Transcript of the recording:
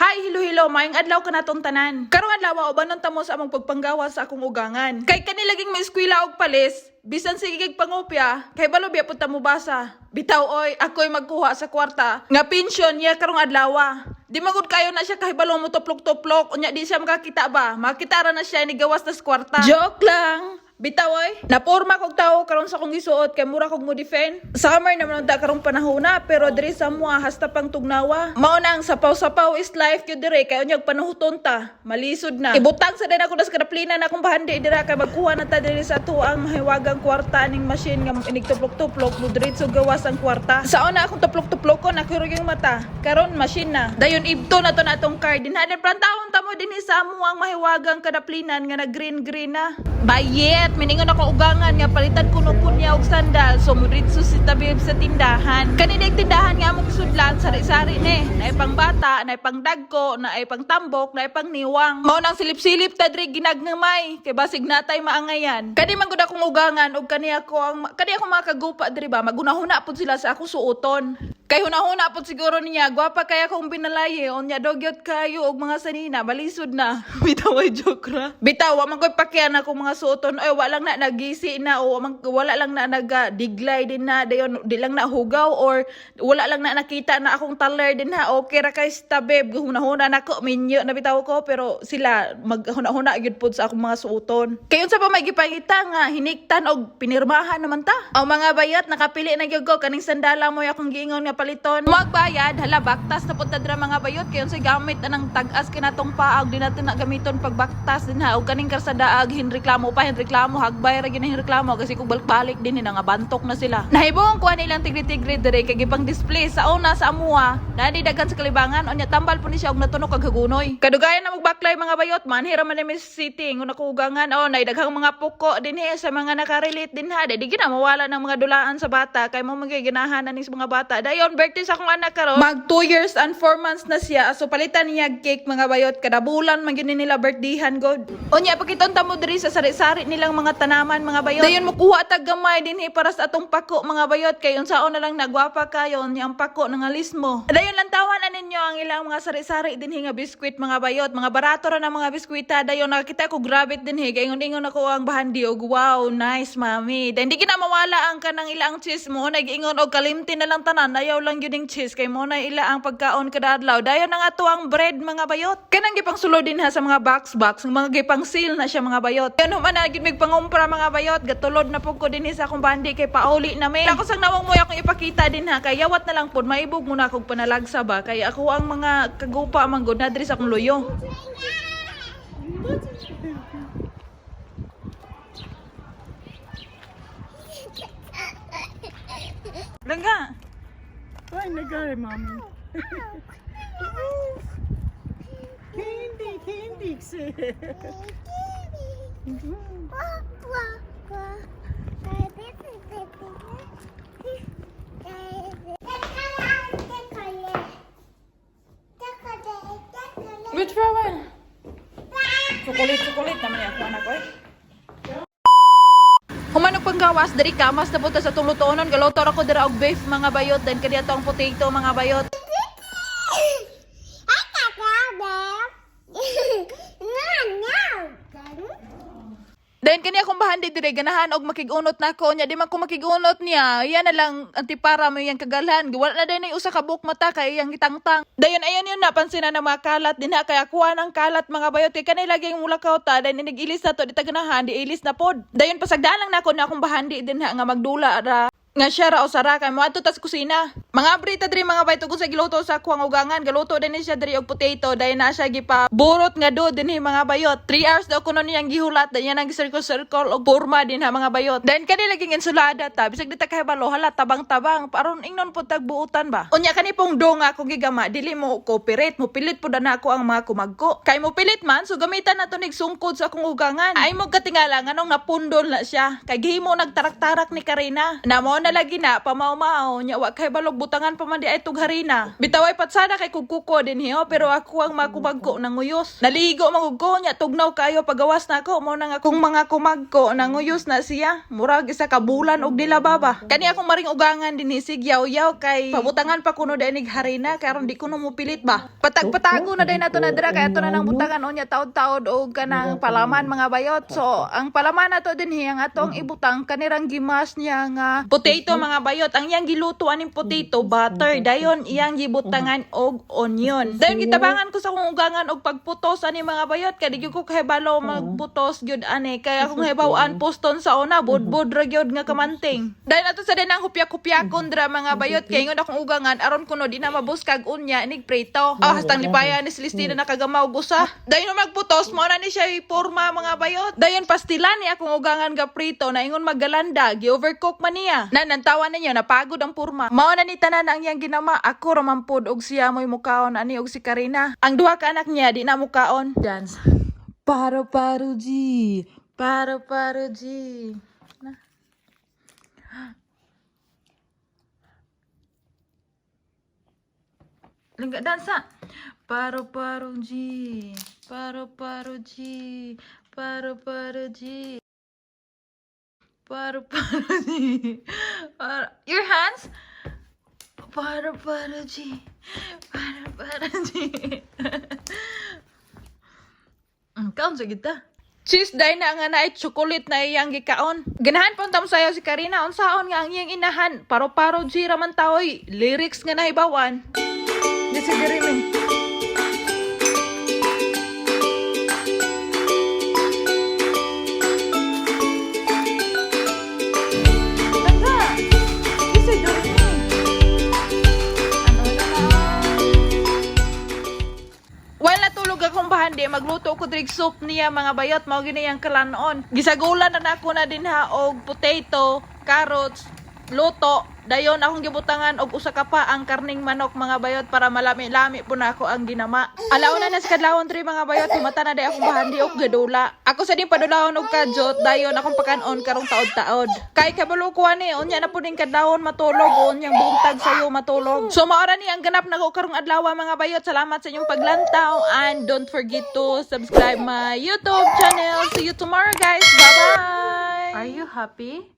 Hi, hilo-hilo, maayong adlaw kanatong tanan. Karong adlaw, ubanon ta mo sa among pagpanggawas sa akong ugangan. Kay kani laging may eskwela og palis, bisan sige kag pangopya, kay balo biya pud ta mo basa. Bitaw oy, ako'y magkuha sa kwarta nga pensyon niya karong adlaw. Di magud kayo na siya kahibalo mo tuplok-tuplok, unya di siya makakita ba? Makita ra na siya ni gawas tas kwarta. Joke lang. Bitaw oy, naporma kog tawo karon sa akong gisuot kay mura kog mo defend. Summer naman unta karong panahona, pero diri sa mua hasta pang tugnawa. Mao na ang sapaw-sapaw is life gyud dire kay unyag panuhuton ta, malisod na. Ibutang sa din ako das kadaplina na akong bahandi dira kay magkuha na ta diri sa tuang mahiwagang kwarta ning machine nga inig tuplok-tuplok mo diretso gawas ang kwarta. Sa una akong tuplok-tuplokon ako yung mata. Karon machine na. Dayon ibto na to na atong card. Dinha din plantawon ta mo dinhi sa amuang mahiwagang kadaplinan nga na green green na. Bayet, miningon ako ugangan nga palitan kuno kunya og sandal, so mudiretso si tabib sa tindahan. Kani tindahan nga among sudlan, sari-sari ni. Naay pang bata, naay pang dagko, naay pang tambok, naay pang niwang. Mao nang silip-silip ta diri ginagnamay kay basig natay maangayan. Kani man gud akong ugangan og kani ako mga kagupa diri ba, magunahuna pud sila sa ako suoton. Kay hunahuna pud siguro niya, gwapa kaya akong binalaye, unya dogyot kayo og mga sanina, balisod na. Bitaw ay joke ra. Bitaw, wa man ko'y pakyan akong mga suoton. Oy, wala lang na nagisi na o wala lang na nagadiglay din na, dayon di lang na hugaw or wala lang na nakita na akong taler din ha. Okay ra kay stabeb, hunahuna nako minyo na bitaw ko, pero sila maghunahuna gyud pud sa akong mga suoton. Kay unsa pa may gipangita nga hiniktan og pinirmahan naman ta. Ang mga bayat nakapili na gyud ko kaning sandala mo akong giingon nga paliton. Magbayad, hala, baktas na pud ta dira, mga bayot, kay unsay gamit anang tag-as kinatong paag, di natin na gamiton pag baktas din ha. Og kaning karsada ag hinreklamo pa, hinreklamo, hagbay ra gyud na hinreklamo kasi kung balik-balik din nga bantok na sila. Nahibong kuha nilang tigri-tigri dire kay gipang display sa una sa amua. Nani daghan sa kalibangan, unya tambal po ni siya og natunog kag hagunoy. Kadugayan na magbaklay, mga bayot, man hira man ni city ngun ako ugangan, oh, nay daghang mga puko dinhi sa mga nakarelate din ha. Di gina mawala ng mga dulaan sa bata kay mo magiginahan na ni sa mga bata. Dayon birthday sa akong anak karon. Mag 2 years and 4 months na siya. So palitan niya cake, mga bayot, kada bulan man gyud ni nila birthdayhan god. Unya pakiton ta mo diri sa sari-sari nilang mga tanaman, mga bayot. Dayon mokuha tag gamay dinhi para sa atong pako, mga bayot, kay unsaon na lang nagwapa kayo nya ang pako nangalis mo. Dayon lantawan na ninyo ang ilang mga sari-sari dinhi nga biskwit, mga bayot, mga barato ra na mga biskwita. Dayon nakita ko grabe dinhi kay ingon-ingon ako ang bahandi og "Wow, nice, mami." Dayon di gina mawala ang kanang ilang cheese mo na giingon og kalimti na lang tanan, ayaw lang gyud ning cheese kay mo na ila ang pagkaon kada adlaw. Dayon ang ato ang bread, mga bayot. Kanang gipang sulod din ha sa mga box box, mga gipang seal na siya, mga bayot. Dayon human na gyud mig pangumpra, mga bayot, gatulod na pud ko dinhi sa akong bandi kay pauli na mi. Ako sang nawong mo akong ipakita din ha, kay yawat na lang pud maibog mo na akong panalagsa ba, kay ako ang mga kagupa man gud na diri sa akong luyo. Langga. Ay, nagay, mommy. Candy, candy. Which one? Chocolate, chocolate naman yung ako anak ko eh. Human og panggawas diri kamas na punta sa atong lutuonon, galuto ra ko dira og beef, mga bayot, then kaniya ang potato, mga bayot. Then kani akong bahandi dire ganahan og makig-unot nako, nya di man ko makig-unot niya. Yan na lang antipara mo yang kagalhan. Wala na din usa ka buok mata kay iyang gitangtang. Dayon ayon yun napansin na ng mga kalat din ha, kay kuha ng kalat, mga bayot, kay kani lagi mulakaw ta, dayon inig ilis na to di ta ganahan, di ilis na pod. Dayon pasagdaan lang nako na akong bahandi din ha nga magdula ra nga siya ra o sara kay moadto tas kusina. Mga abrita diri, mga bayot, kung sa giluto sa akuang ugangan, galuto din ni siya diri og potato, dayon na siya gipa burot nga do dinhi, mga bayot. 3 hours daw kuno niyang gihulat, dayon nang circle circle og porma din ha, mga bayot. Dayon kani laging ensulada ta, bisag di ta kahibalo, hala, tabang-tabang aron ingnon pud tagbuotan ba. Unya kani pong do nga akong gigama, dili mo cooperate, mo pilit pud na ako ang mga kumagko. Kay mo pilit man, so gamitan na to nig sungkod sa akong ugangan. Ay mo katingala nganong napundol na siya. Kay gihimo nagtarak-tarak ni Karina. Na mo na na lagi na pamaw-mao nya wa kay balog butangan pa man di ay tug harina. Bitaway patsada kay kugkuko din hiyo, pero ako ang makumagko nanguyos. Naligo magug ko nya tugnaw kayo pagawas na ako, mao na nga akong mga kumagko nanguyos na siya. Murag isa ka bulan og nilaba ba. Kani akong maring ugangan din sig yaw-yaw kay pabutangan pa kuno dai nig harina karon di ko no mopilit ba. Patag-patago na day nato na dira kay ato na nang butangan unya taod-taod og kanang palaman, mga bayot. So ang palaman nato din ang atong ibutang kanirang gimas niya nga potato, mga bayot. Ang iyang giluto aning potato butter, dayon iyang gibutangan og onion. Dayon gitabangan ko sa akong ugangan og pagputos ani, mga bayot, kay di gyud ko kahibalo magputos gyud ani, kay akong hibaw-an poston sa una budbud ra gyud nga kamanting. Dayon ato sa din ang hupyak-hupyakon dra, mga bayot, kay ingon akong ugangan aron kuno di na mabuskag unya inig prito. Ah, hastang lipaya ni Celestina nakagamaw gusa. Dayon magputos mo na ni siya porma, mga bayot. Dayon pastilan ni akong ugangan ga prito na ingon maggalanda, gi-overcook man niya. Na nantawa ninyo napagod ang porma. Mao na ni tanan ang iyang ginama. Ako ra man pod og siya mo'y mukaon ani og si Karina. Ang duha ka anak niya di na mukaon. Dance. Paro paro G. Paro paro G. Na. Lingga dansa. Paro paro G. Paro paro G. Paro paro G. Paro paro G. Paro. Your hands. Paro paro G. Paro paro G. Kaon sa kita. Cheese day na nga naay chocolate na iyang gikaon. Ganahan pa unta sayo si Karina unsaon nga ang iyang inahan. Paro-paro G raman taoy. Lyrics nga nahibawan. Di si Jeremy. Ganda! Di si Jeremy. Ano na lang? While natulog akong bahandi, magluto ko drig soup niya, mga bayot, mao gini ang kalanon. Gisagulan na nako na din ha og potato, carrots, luto. Dayon akong gibutangan og usa ka pa ang karning manok, mga bayot, para malami-lami po na ako ang ginama. Alauna na sa kadlawon diri, mga bayot, himata na day akong bahandi og gadula. Ako sa din padulahon og kadyot, dayon akong pakanon karong taod-taod. Kay kabalo ko ani, unya na po ning kadlawon matulog, unyang buntag sayo matulog. So maora ni ang ganap nako karong adlaw, mga bayot. Salamat sa inyong paglantaw and don't forget to subscribe my YouTube channel. See you tomorrow, guys. Bye-bye. Are you happy?